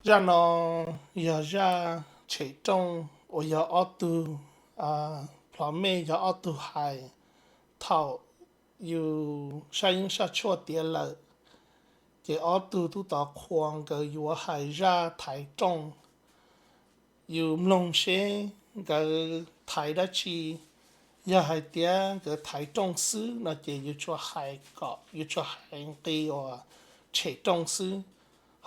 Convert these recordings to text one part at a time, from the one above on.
Zaj no yog zaj tshem rooj uas yog ob tug, plhov mej yog ob tug hais thaum yus saj yeeb saj tshuaj tiav lawm, ces ob tug tub tod qhua nkawd yuav hais zaj thaiv rooj. Yus mloog seb nkawd thaiv dab tsi. Yog hais tias nkawd thaiv rooj xwb no ces yus tsuas hais kom, yus tsuas hais nqi uas tshem rooj xwb.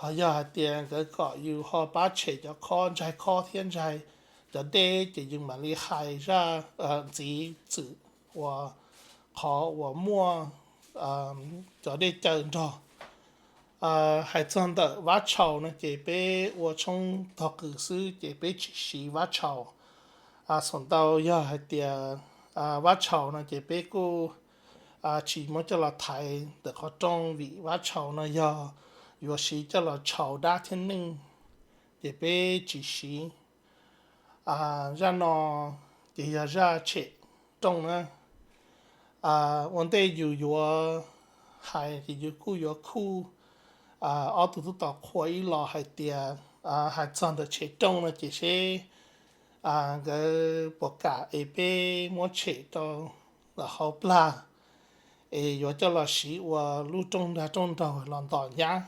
Ho yog hais tias nkawd kom yus ho pab tshem cov khob, ntsaig khob thiab ntsaig cov dej ces yus mam li hais zaj ntxiv txwm uas qhov uas muaj cov dej cawv nrog. Hais txog ntawm vab tshau no ces peb ua tshoob tog qws xwb ces peb tsis siv vab tshau. Xaum ntau yog hais tias vab tshau no ces peb kuj tsis muab coj los thaiv ntawm qhov rooj vim vab tshau no yog yuav siv coj los tshau dab thiab neeg, ces peb tsis siv. Zaj no ces yog zaj tshem rooj na. Ua ntej yus yuav hais ces yus kuj yuav khuj ob tug tub tod qhua ib los hais tias, hais txog ntawm tshem rooj no ces seb nkawd puas kam es peb muab tshem rau hauv plag es yuav coj los siv ua lub rooj dag rooj nraug los ntos nyab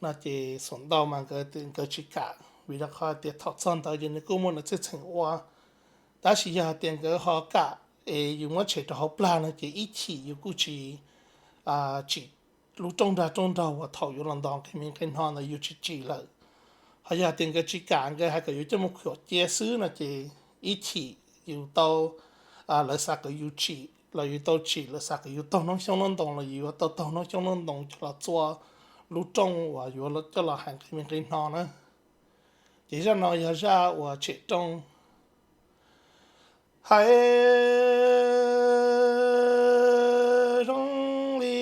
no ces xaum ntau mas nkawd tsis kam, vim rau qhov tias thaum txog ntawd ces nws kuj muaj nws txheej txheem ua. Tab sis yog hais tias nkawd ho kam es yus muab tshem rau hauv plag no ces ib chim yus kuj tsis tsim lub rooj dag rooj nraug uas thaum yuav los ntos nqe me nqe no ntawd yus tsis tsim lawm. Ho yog hais tias nkawd tsis kam, nkawd hais kom yuav coj mus khuam cia xwb no ces ib chim yus tau, lawv xav kom yus tsim los yus tau tsim, lawv xav kom yus taug noob xyoob noob ntoo los yus yuav tau taug noob xyoob noob ntoo coj los txua lub rooj uas yuav coj los hais nqe me nqe no na. Ces zaj no yog zaj uas tshem rooj. Hais zoo li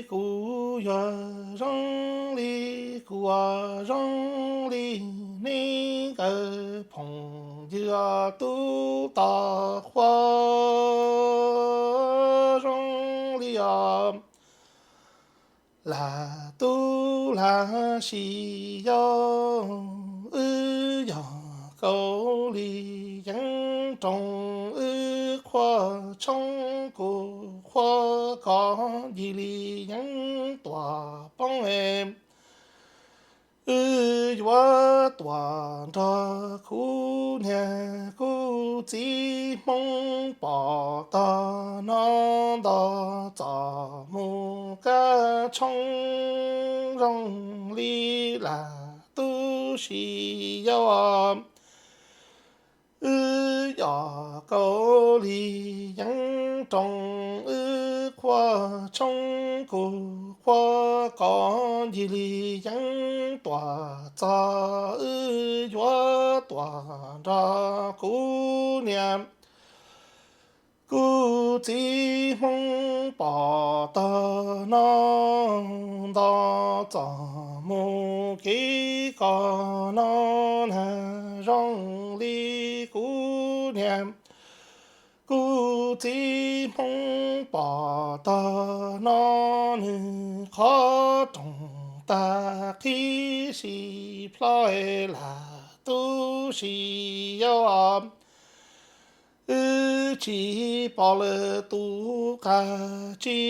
kuv yog zoo li kuv, zoo li nej nkawd phooj ywg tub tod qhua, zoo li os lam tub lam sis yau. Wb yog Kaus Lim Yeeb Rooj, wb qhuab tshoob kuv qhuab kov ncig li yeeb tuam poob. Wb yuav tuaj nrog kuv niam kuv txiv Hmoob pom tog no nto txoj mus kab tshoob, zoo li lam tub sis yau. Wb yog Kaus Lim Yeeb Rooj, wb qhuab tshoob kuv qhuab kov ncig li yeeb tuam txog. Wb yuav tuaj nrog kuv niam kuv txiv Hmoob pom tog no nto txoj mus kev koj no na, zoo li kuv niam kuv txiv Hmoob pom tog no, nws qhov rooj tag qhib si plho lam tub sis yau. Wb tsis pom lawm tus qab tsi,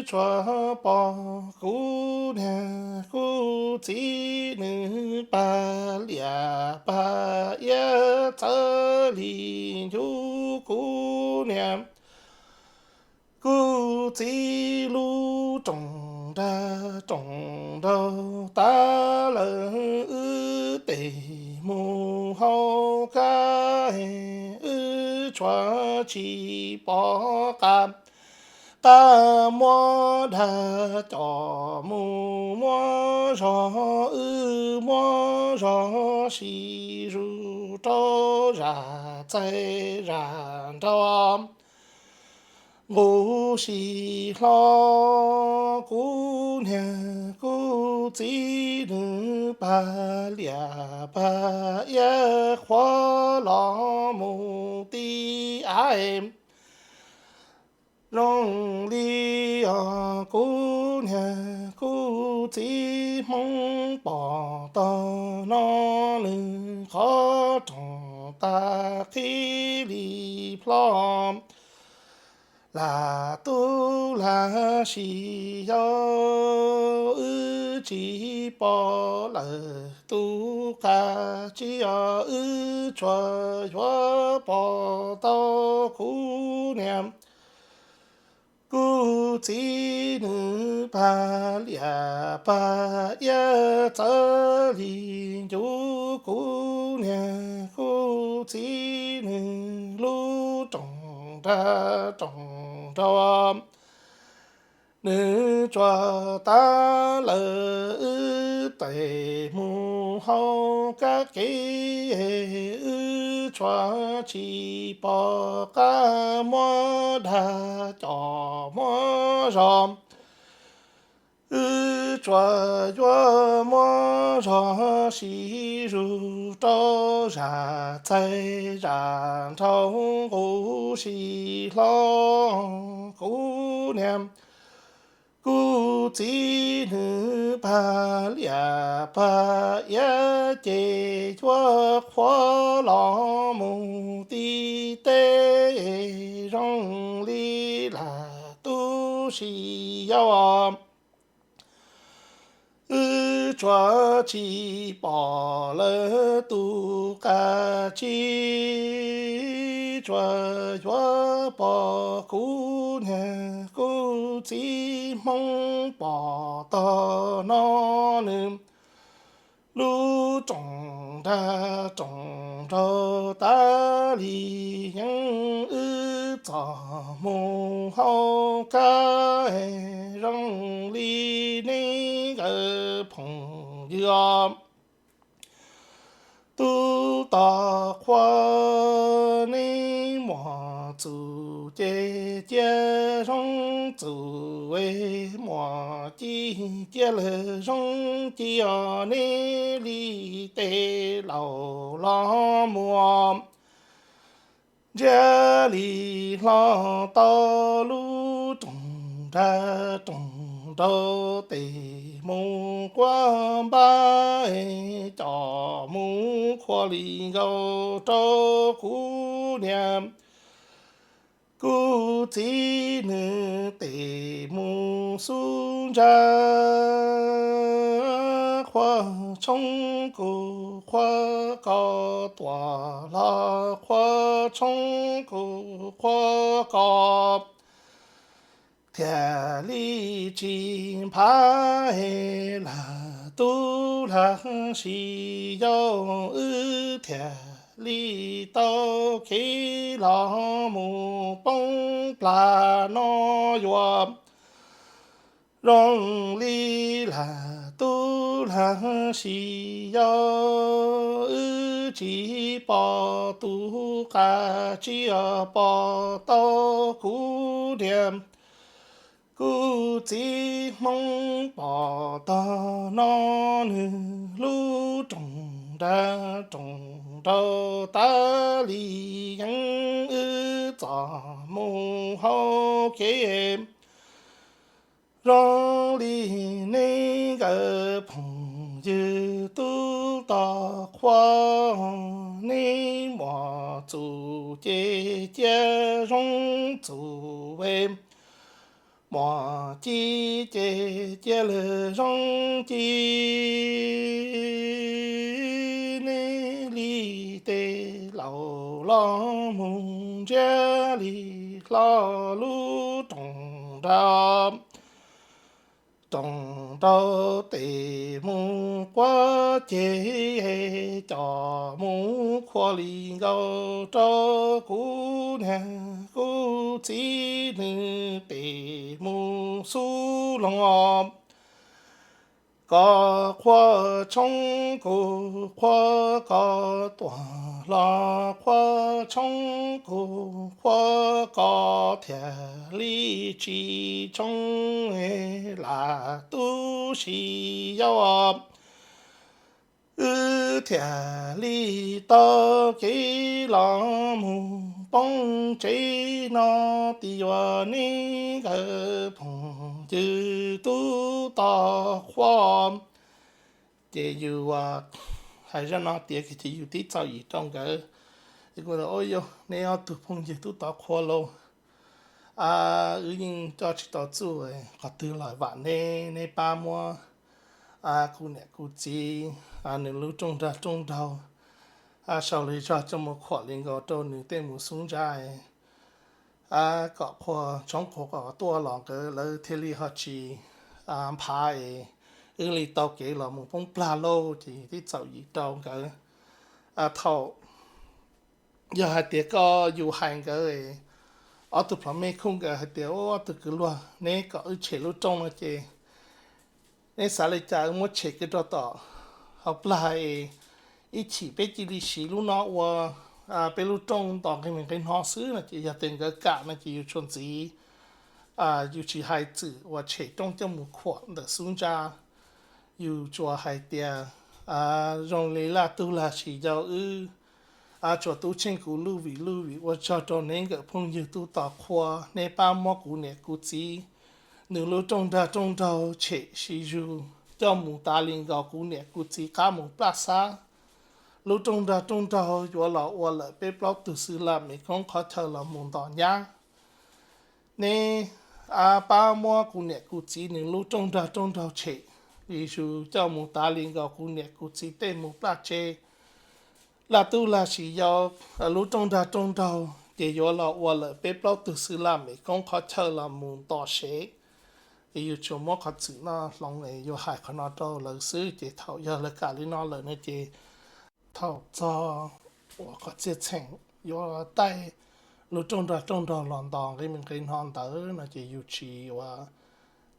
wb tsuas pom kuv niam kuv txiv nws pag liam pag iab txawv li ncuv kuv niam kuv txiv lub rooj dag rooj nraug tas lawm. Wb tes mus hauv kab, wb tsuas tsis pom qab, qab muab dag coj mus muab zog. Wb muab zog sis zus rau zaj txaij zaj nraug nqus sis hlo. Kuv niam kuv txiv nws pag liam pag iab qhuav los mus ti av. Zoo li os kuv niam kuv txiv Hmoob pom tog no, nws qhov rooj tag qhib li plho. Lam tub lam sis yau, wb tsis pom lawm tus qab tsi os, wb tsuas yuav pom tau kuv niam. Kuv txiv nws pag liam pag iab txawv li ncuv, kuv niam kuv txiv nws lub rooj nrag rooj nraug, nws tsuas tag lawm wb tes mus hauv kab ke, wb tsuas tsis pom qab muab dag coj muab zog. Wb tsuas yuav muab zog sis zus rau zam txaij zam nraug nqus sis hlo. Kuv niam kuv txiv nws pag liam pag iab ces yuav qhuav los mus tim teb zoo li lam tub sis yau. Wb tsuas tsis pom lawm tus qab tsi, tsuas yuav pom kuv niam kuv txiv Hmoob pom tog no, nws lub rooj nrag rooj nraug tas li yeeb, wb txom mus hauv kab zoo li nej nkawd phooj ywg os. Tub tom qhua, neb muam txuj ces cia zoo txuj, muam ci cia lawm zoo ci os, neb li tes laus los mus. Ntsiab li hlo tau lub rooj nrag rooj nraug tes mus quab npab, coj mus qhuav li nkaus rau kuv niam kuv txiv nws tes mus xub ntsab. Qhuav tshoob kuv qhuav kos, tuaj los qhuav tshoob kuv qhuav kos, thiaj li tsis nphav lam tub lam sis yau, wb thiaj li tau kev los mus poob plas no yuav zoo li lam tub lam sis yau, wb tsis pom tus qab tsi os pom tau kuv niam kuv txiv Hmoob pom tog no, nws lub rooj nrag rooj nraug tas li yeeb, wb txom mus hauv kev zoo li nej nkawd phooj ywg. Tub tom qhua, neb muam txuj ces cia zoo txuj, muam ci ces cia lawm zoo ci, neb li tes laus los mus. Ntsiab li hlo lub rooj nrag rooj nraug tes mus quab ces, coj mus qhuav li nkaus rau kuv niam kuv txiv nws tes mus xub loog os. Kos qhuav tshoob kuv qhuav kos, tuaj los qhuav tshoob kuv qhuav kos, thiaj li tsis tshoob lam tub sis yau. Wb thiaj li tau kev los mus poob tsev no, tis yuav neb nkawd phooj ywg tub tod qhua. Ces yus hais zaj no tiav ces yus tib txom nyem rau nkawd. Ces kuv tias, Ua yog neb ob tug phooj ywg tub tod qhua lauj, wb yeej coj tsis tau txuj qhov twg los vam neb, neb pab muab kuv niam kuv txiv nws lub rooj nrag rooj nraug sau li zog coj mus khuam li nkaus rau nws tej mus xub ntsa kom qhua tshoob qhua kom tuaj los nkawd lawv thiaj li ho tsis nphav es wb li tau kev los mus poob plag lauj. Ces yus tib txom nyem rau nkawd. Thaum yog hais tias koj yus hais nkawd, ob tug plhov mej khub nkawd hais tias, Ua ob tug kwv luag, neb kom wb tshem lub rooj no ces neb xav li cas wb muab tshem kiag rau tom hauv plag es ib chim peb cia li siv lub no ua peb lub rooj ntos nqi nqi hno xwb no. Ces yog tias nkawd kam no ces yus tsuas ntxiv, yus tsis hais txwm uas tshem rooj coj mus khuam ntawm xub ntsa. Yus tsuas hais tias zoo li laj tub lag sis yau wb tsuas tub tsheej kuv luj vim luj vim ua tsaug rau neb nkawm phooj ywg tub tod qhua, neb pab muab kuv niam kuv txiv nws lub rooj nrag rooj nraug tshem sis zus coj mus tav li nkaus kuv niam kuv txiv qab mus plaj xab. Lub rooj nrag rooj nraug yuav los ua lawm peb plaub tug xwb laj me koob qhov chaw los mus ntos nyab. Neb pab muab kuv niam kuv txiv nws lub rooj nrag rooj nraug tshem sis zus coj mus tav li nkaus kuv niam kuv txiv tej mus plaj tsev. Laj tub lag sis yau, lub rooj nrag rooj nraug ces yuav los ua lawm peb plaub tug xwb laj me koob qhov chaw los mus ntos sev. Ces yus tsuas muab qhov txwm no hloov es yus hais qhov no rau lawv xwb. Ces thaum yog lawv kam li no lawm no ces thaum txog uas qhov txiaj txheem yuav taij lub rooj nrag rooj nraug los ntos nqi me nqi hno ntawd no ces yus tsis yuav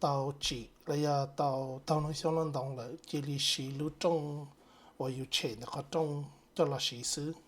tau tsim los yog tau taug lub xyoob lub ntoo lawm, cia li siv lub rooj uas yus tshem ntawm qhov rooj coj los siv xwb.